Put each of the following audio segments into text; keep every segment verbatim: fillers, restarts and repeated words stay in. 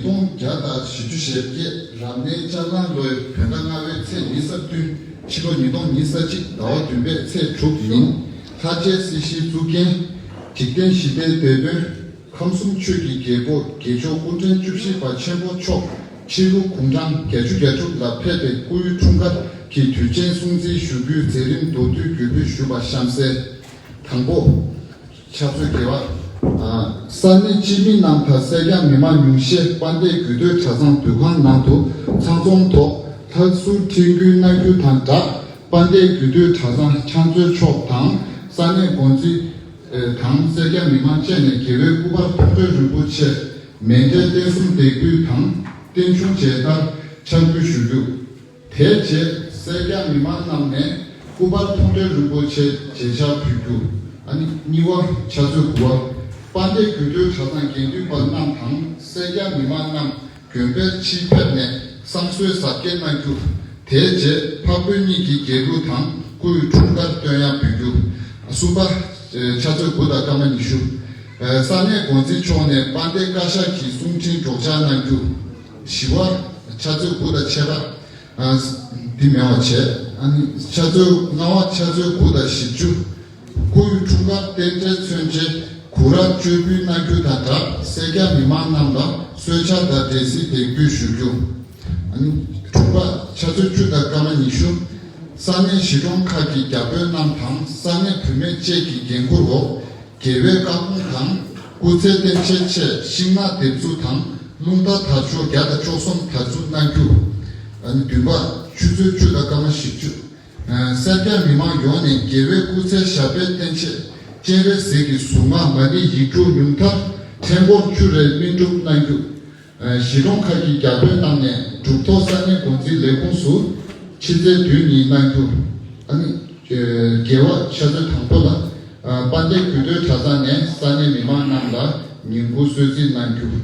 སྟོང་བརྒྱ་དང་བཞི་བཅུ་ཞེ་བརྒྱད། རབ་གནས་ལྕགས་གླང་ལོའི་བོད་ཟླ་ལྔ་པའི་ཚེས་ཉི་ཤུ་རྩ་བདུན། ཕྱི་ལོ་ཉིས་སྟོང་ཉི་ཤུ་རྩ་གཅིག་ཟླ་བ་བདུན་པའི་ཚེས་དྲུག་ཡིན། ལྷ་རྗེ་སྲིད་ཞིའི་གཙུག་རྒྱན། འཇིག་རྟེན་ཞི་བདེའི་དེད་དཔོན། ཁམས་གསུམ་ཆོས་ཀྱི་རྒྱལ་པོ་རྒྱལ་མཆོག་སྐུ་ཕྲེང་བཅུ་བཞི་པ་ཆེན་པོ་མཆོག་ཕྱི་ལུགས་དགུང་གྲངས་བརྒྱད་ཅུ་གྱ་དྲུག་ལ་ཕེབས་པའི་སྐུའི་འཁྲུངས་སྐར་གྱི་དུས་ཆེན་སྲུང་བརྩི་ཞུ་རྒྱུའི་མཛད་རིམ་མདོར་བསྡུས་བརྒྱུད་སྤེལ་ཞུ་བ་གཤམ་གསལ། དང་པོ། ཕྱག་མཛོད་དགེ་བ། ས་གནས་སྤྱི་མི་རྣམས་དང་སེར་སྐྱ་མི་མང་ཉུང་ཤས་དཔལ་ལྡན་རྒྱུད་སྟོད་གྲྭ་ཚང་འདུ་ཁང་ནང་དུ་ཚང་འཛོམས་ཐོག་ལྷ་གསོལ་ཁྲི་འགུལ་གནང་རྒྱུ་དང་སྦྲགས། དཔལ་ལྡན་རྒྱུད་སྟོད་གྲྭ་ཚང་ཕྱག་མཛོད་མཆོག་དང་ས་གནས་འགོ་འཛིན་དང་སེར་སྐྱ་མི་མང་བཅས་ནས་རྒྱལ་བའི་སྐུ་པར་མཐོང་གྲོལ་རིན་པོ་ཆེར་མཎྜལ་རྟེན་གསུམ་འདེགས་འབུལ་དང་རྟེན་འབྱུང་མཇལ་དར་ཕྱག་འབུལ་ཞུ་རྒྱུ། དེའི་རྗེས་སེར་སྐྱ་མི་མང་རྣམས་ནས་སྐུ་པར་མཐོང་གྲོལ་རིན་པོ་ཆེ་མཇལ་ཕྱག་ཕུལ་རྒྱུ། ཨ་ནི་གཉིས་པ། ཕྱག་མཛོད་དགུ་པ། དཔལ་ལྡན་རྒྱུད་སྟོད་གྲྭ་ཚང་དགེ་འདུན་པ་རྣམས་དང་སེར་སྐྱ་མི་མང་རྣམས་དགོན་པའི་ཕྱིར་ཕེབས་ནས་བསང་གསོལ་གཟབ་རྒྱས་གནང་རྒྱུ། དེའི་རྗེས་འཕགས་བོད་གཉིས་ཀྱི་རྒྱལ་གླུ་དང་སྐུའི་འཁྲུངས་སྐར་བཏོན་ཡར་འབུལ་རྒྱུ། གསུམ་པ། ཕྱག་མཛོད་དགུ་དང་སྐར་མ་ཉི་ཤུ། ས་གནས་འགོ་འཛིན་མཆོག་ནས་དཔལ་ལྡན་བཀའ་ཤག་གི་གསུང་འཕྲིན་སྒྲོག་སྦྱང་གནང་རྒྱུ། བཞི་པ། ཕྱག་མཛོད་དགུ་དང་ཕྱེད་ཀ་འདི་མེད་པ་བྱས། ཨ་ནི་ཕྱག་མཛོད་ལྔ་པ། ཕྱག་མཛོད་དགུ་དང་བཞི་བཅུ། སྐུའི་འཁྲུངས་སྐར་རྟེན་འབྲེལ་མཚོན་ཆེད་གུ་ར་མཆོད་འབུལ་གནང་རྒྱུ་དང་སྦྲགས་སེར་སྐྱ་མི་མང་རྣམས་ལ་གསོལ་ཇ་དང་འབྲས་སིལ་འདེགས་འབུལ་ཞུ་རྒྱུ། ཨ་ནི་དྲུག་པ། ཕྱག་མཛོད་བཅུ་དང་སྐར་མ་ཉི་ཤུ། ས་གནས་གཞིས་གྲོང་ཁག་གི་བརྒྱ་དཔོན་རྣམས་དང་ས་གནས་བུད་མེད་བཅས་ཀྱི་འགན་འཁུར་འོག་རྒྱལ་བའི་བཀའ་དགོངས་དང་སྐུ་ཚེ་བརྟན་ཆེད་ཆེད་ཤིང་ནགས་འདེབས་འཛུགས་དང་རླུང་རྟ་དར་ལྕོག་བརྒྱ་དང་བཅུ་གསུམ་དར་འཛུགས་གནང་རྒྱུ། ཨ་ནི་བདུན་པ། ཆུ་ཚོད་བཅུ་དང་སྐར་མ་བཞི་བཅུ། སེར་སྐྱ་མི་མང་ཡོངས་ནས་རྒྱལ་བའི་སྐུ་ཚེ་ཞབས་པད་བརྟན་ཆེད་སྤྱན་རས་གཟིགས་ཀྱི་གཟུངས་སྔགས་མ་ཎི་ཡིག་དྲུག་ཉུང་མཐར་ཕྲེང་སྐོར་བཅུ་རེ་སྨིན་སྒྲུབ་གནང་རྒྱུ། གཞིས་གྲོང་ཁག་གི་བརྒྱ་དཔོན་རྣམས་ནས་གྲུབ་ཐོབ་ས་གནས་འགོ་འཛིན་ལས་ཁུངས་སུ་ཕྱི་ཚེས་བདུན་ཉིན་གནང་རྒྱུ། ཨ་ནི། རྒྱལ་བ་ཕྱག་མཛོད་དང་པོ་ལ། དཔལ་ལྡན་རྒྱུད་སྟོད་གྲྭ་ཚང་ནས་ས་གནས་མི་མང་རྣམས་ལ་ཉིན་གུང་གསོལ་ཚིགས་གནང་རྒྱུ།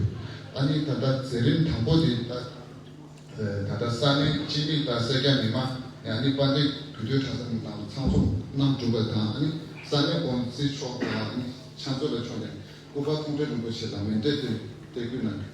ཨ་ནི་ད་ལྟ་མཛད་རིམ་དང་པོ་དེ་ད། ད་ལྟ་ས་གནས་སྤྱི་མི་དང་སེར་སྐྱ་མི་མང་། ཨ་ནི་དཔལ་ལྡན་རྒྱུད་སྟོད་གྲྭ་ཚང་ནང་ལ་ཚང་འཛོམས་གནང་གྲུབ་པ་དང་། ཨ་ནི་ས་གནས་འགོ་འཛིན་མཆོག་དང་ཨ་ནི་ཕྱག་མཛོད་ལ་མཆོག་ནས་སྐུ་པར་མཐོང་གྲོལ་རིན་པོ་ཆེ་དང་མཎྜལ་དེ་འདེགས་འབུལ་གནང་རྒྱུ།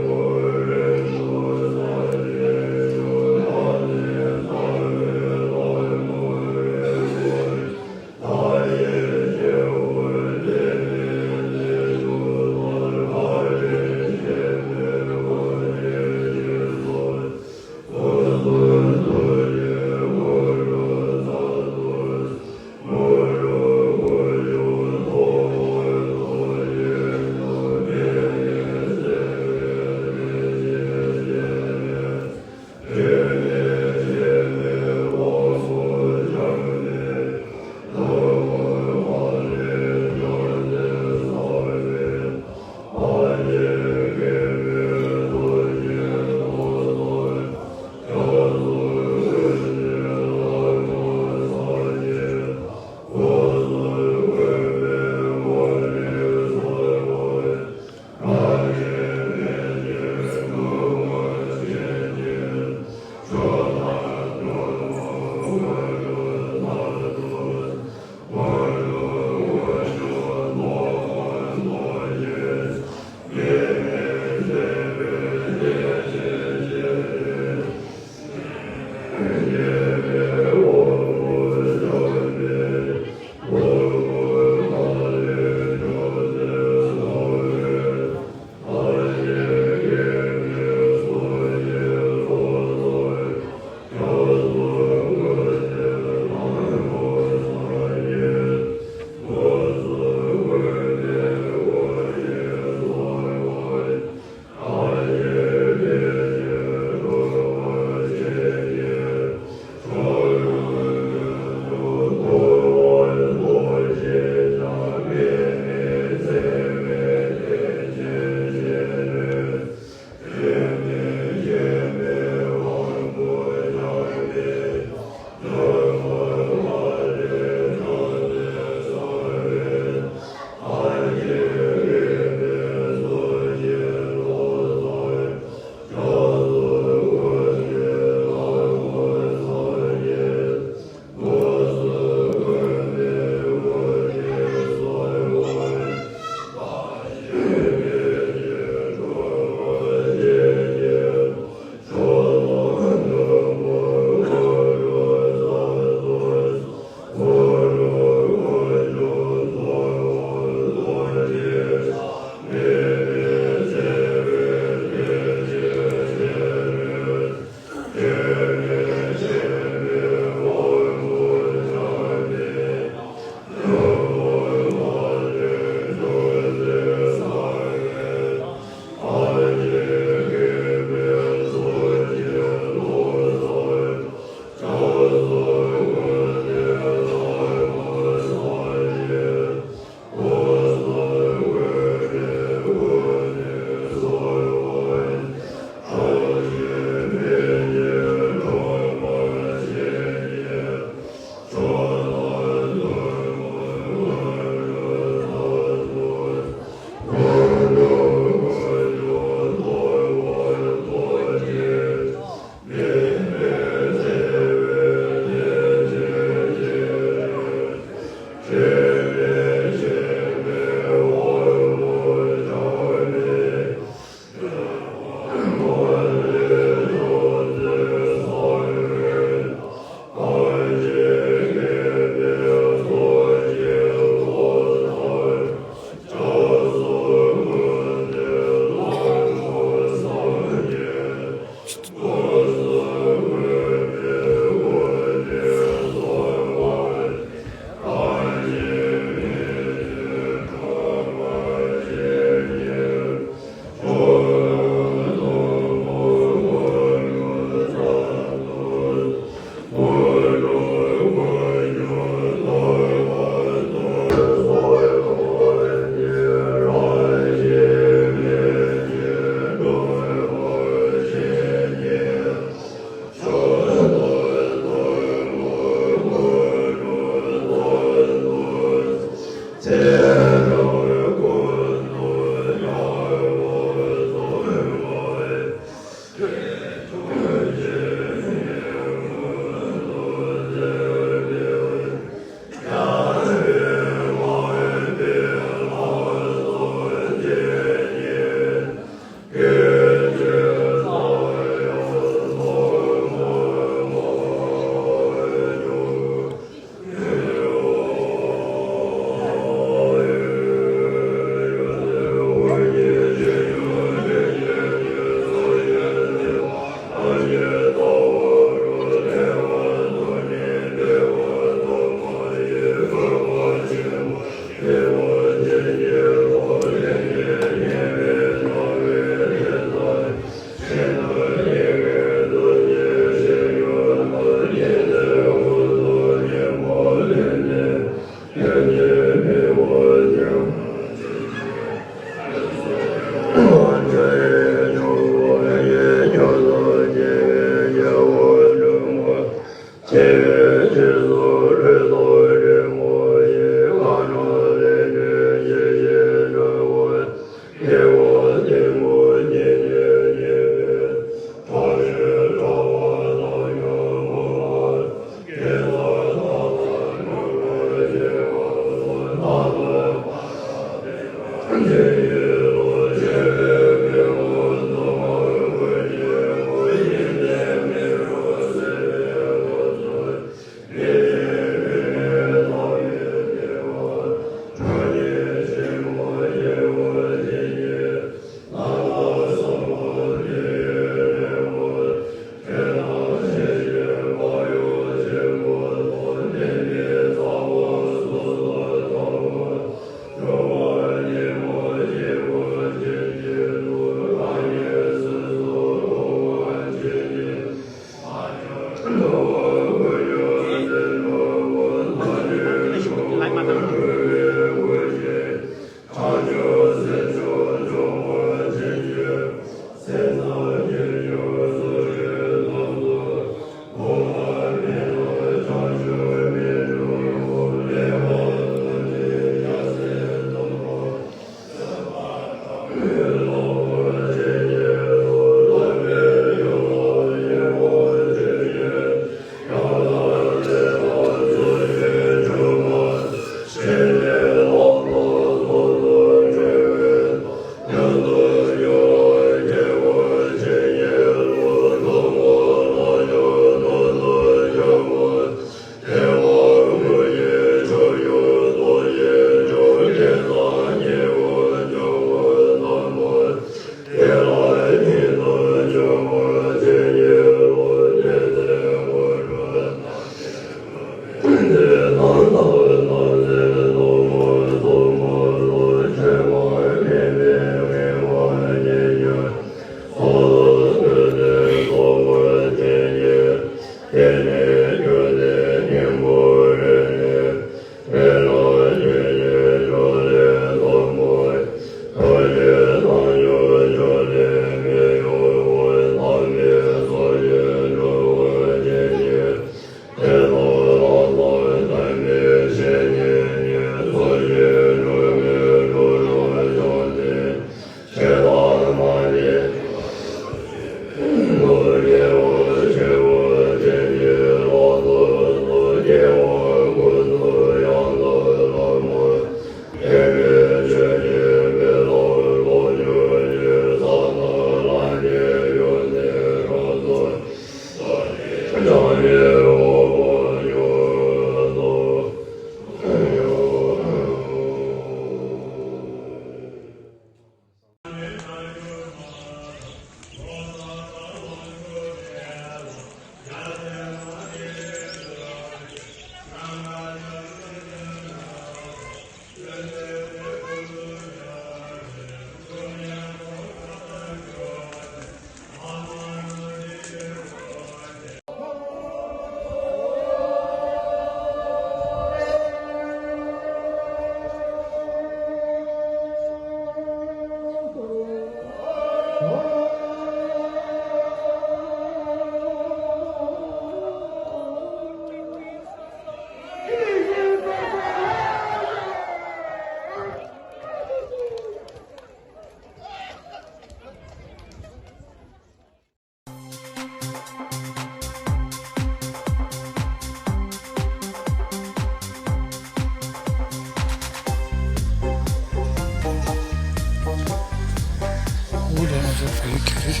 བལ་ཡུལ་གྱི་རེད།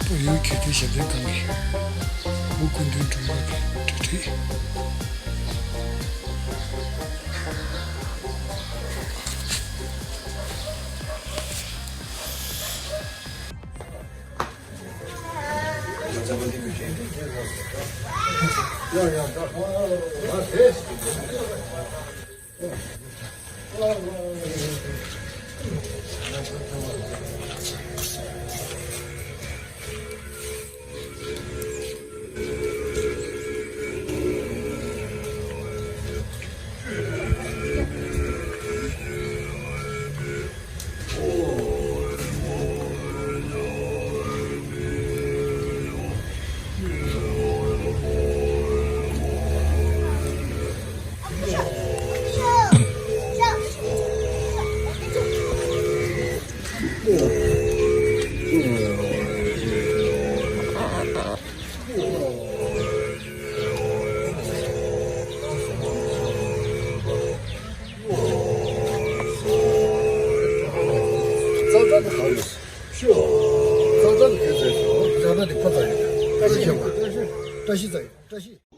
བལ་ཡུལ་གྱི་དེ་ཞབས་བརྟན་ཁང་གི་བོད་སྐུ་མདུན་དྲུང་འཕར་གྱི་གྲ་སྒྲིག་ཙག་ཙག་དེ་ག་རེད། ཤོ། ཙག་ཙག་དེ་ག་རེད། ཙག་ཙག་དེ་ཁོ་ཙག་ཡོད། བཀྲ་ཤིས་ཁྱེད་པ། བཀྲ་ཤིས་ཙག་ཡོད། བཀྲ་ཤིས། དེ་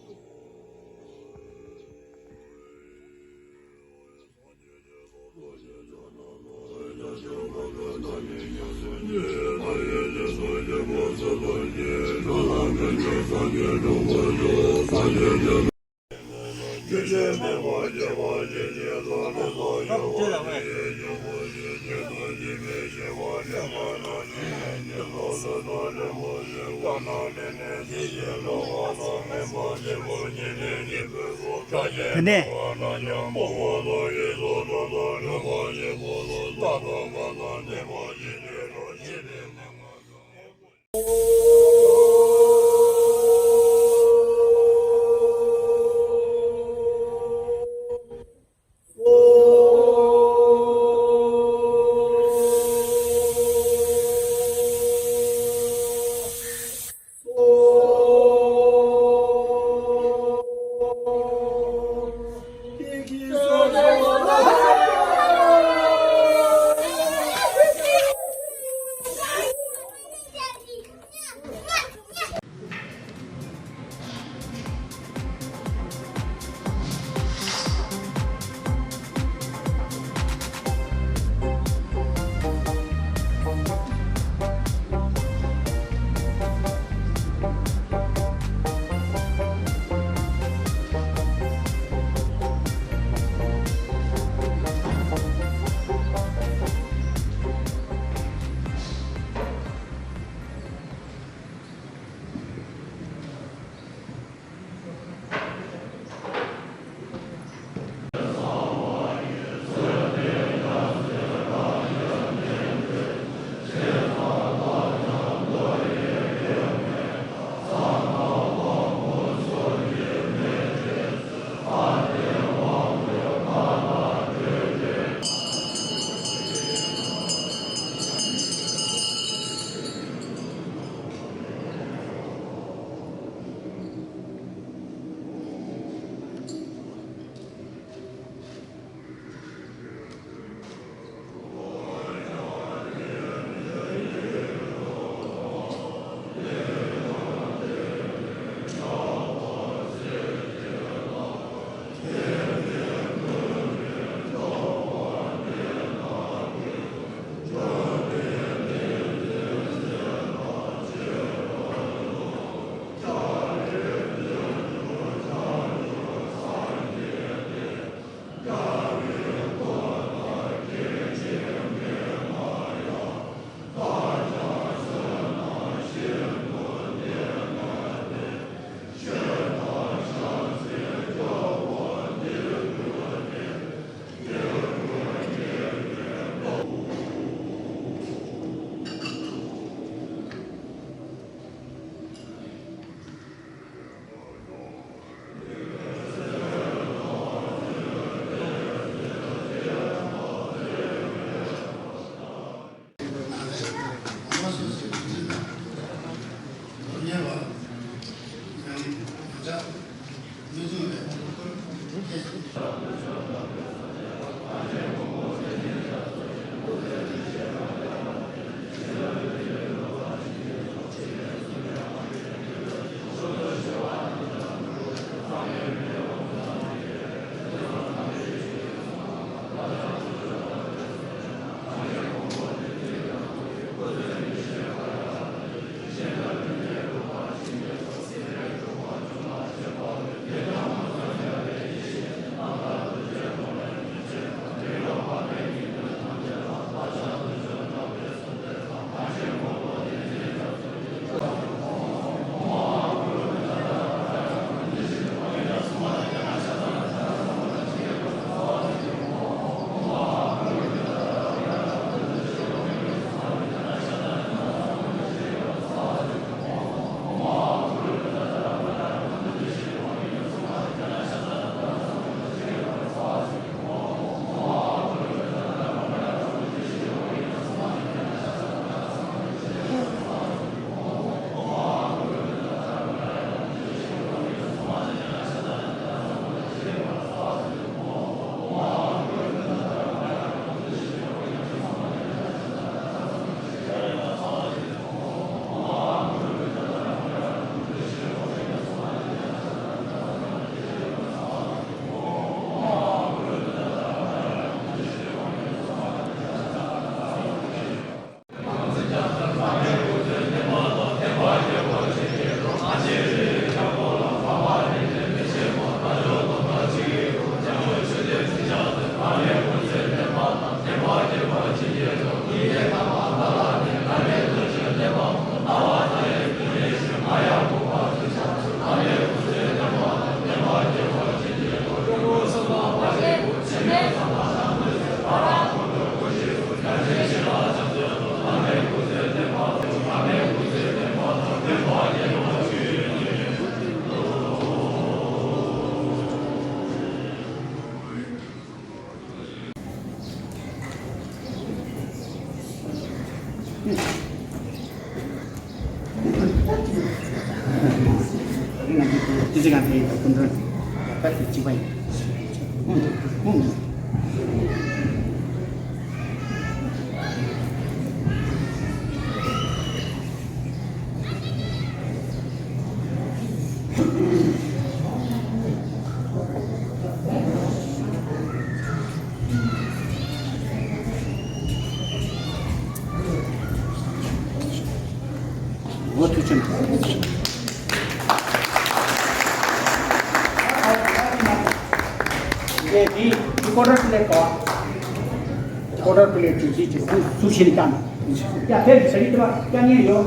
ནས། འོ་ཐུགས་རྗེ་ཆེ། ཨེ་འདི་འདི་ཀོ་ཊར་པི་ལེ་ཊི་གོ། ཀོ་ཊར་པི་ལེ་ཊི་ཅིག་ཅིག་ཅིག་ཟུར་ཟུར་བྱས་ནས་བཀྱག་ན། ཡ་ཕེབས་ཀྱི་ཟ་རྒྱུ་དེ་བ་བཀྱག་ཉེན་ཡོད།